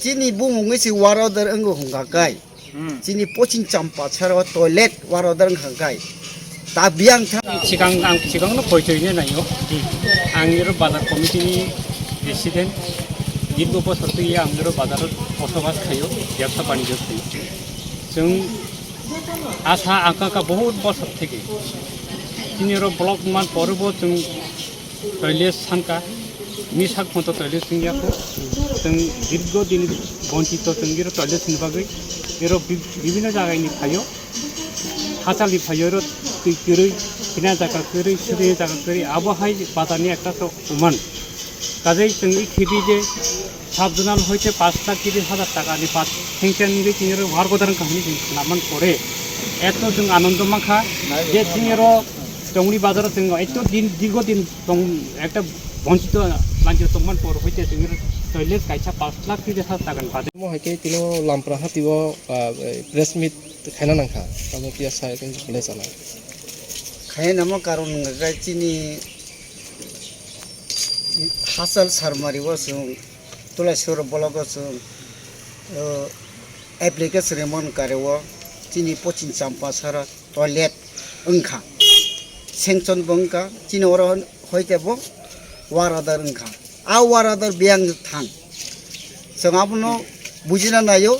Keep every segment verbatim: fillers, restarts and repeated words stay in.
Chini bumung wngwi se waroder wngo hwnka kai. Hmm. Chini poching champa saro toilet waroder wngkha kai. Ta biyang thang. Sikang ang sikang no poitoi ne nayo. Ang iro bazar committee ni president. Dirgo bosor twi ang iro bazar bosobas khayo, byabsa banijyo khayo. Chwng asa angka ka bahut bosor theke. Chini iro block man pore bo chwng toilet sanka, misak photo toilet singya ko, teng dirgo din bonchito teng iro toilet sing bagwi, iro bi-, bibhinno jaga ni phaio, hachal ni phaio iro twi kwrwi, khina jaga kwrwi, suri jaga kwrwi, abo hai bazar ni ekta to oman. Kajai teng i khibi je sub zonal hoite paanch lakh tris hajar taka ni path sanction ni ri tini ro war bodar wngkha hwnwi chwng khwnaman pore. Eto chwng anondo mankha je tini ro Chongri bazar o chwng eto din, dirgo din tong, ekta bonchito lanchito tongman por hoite chwng toilet kaisa paanch lakh tris hajar taka ni budget. Mo hai khe tino Lampra hati o, ah, press meet khaina nangkha, tamo kiya sai tong kule sana. Khaina mo karon wngkha chini Hachal Sarmari o chwng Tulaisoro block o chwng, o, application rimon kare o chini poching champa sara toilet wngkha, sanction bo wngkha, chini oro hoite bo war order wngkha, a war order biyang thang. Chwng abono bujina naio,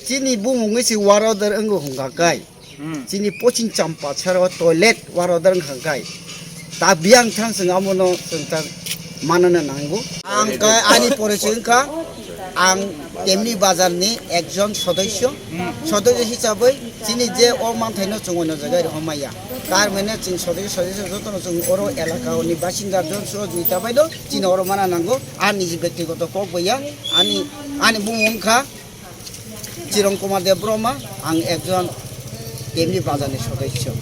chini bumung wngwi se war order wngo hwnka kai. Hmm. Chini poching champa saro toilet war order wngkha kai. Ta biyang thang chwng abono chwng ta manana nango. Ang kai ani pore se wngkha, ang Temni bazar ni ekjon sodosyo. Hmm. Sodosyo hisabai chini je o manthaino chwng ono jaga ri homaya. Tar mane chwng sodosyo sodosyo jotono chwng oro elaka ni basinda jon so ni tabai do chini oro mana nango. Ani je bektigoto kok boya ani, ani bumung wngkha Chirong Kumar Debbarma, ang ekjon Temni bazar ni sodosyo.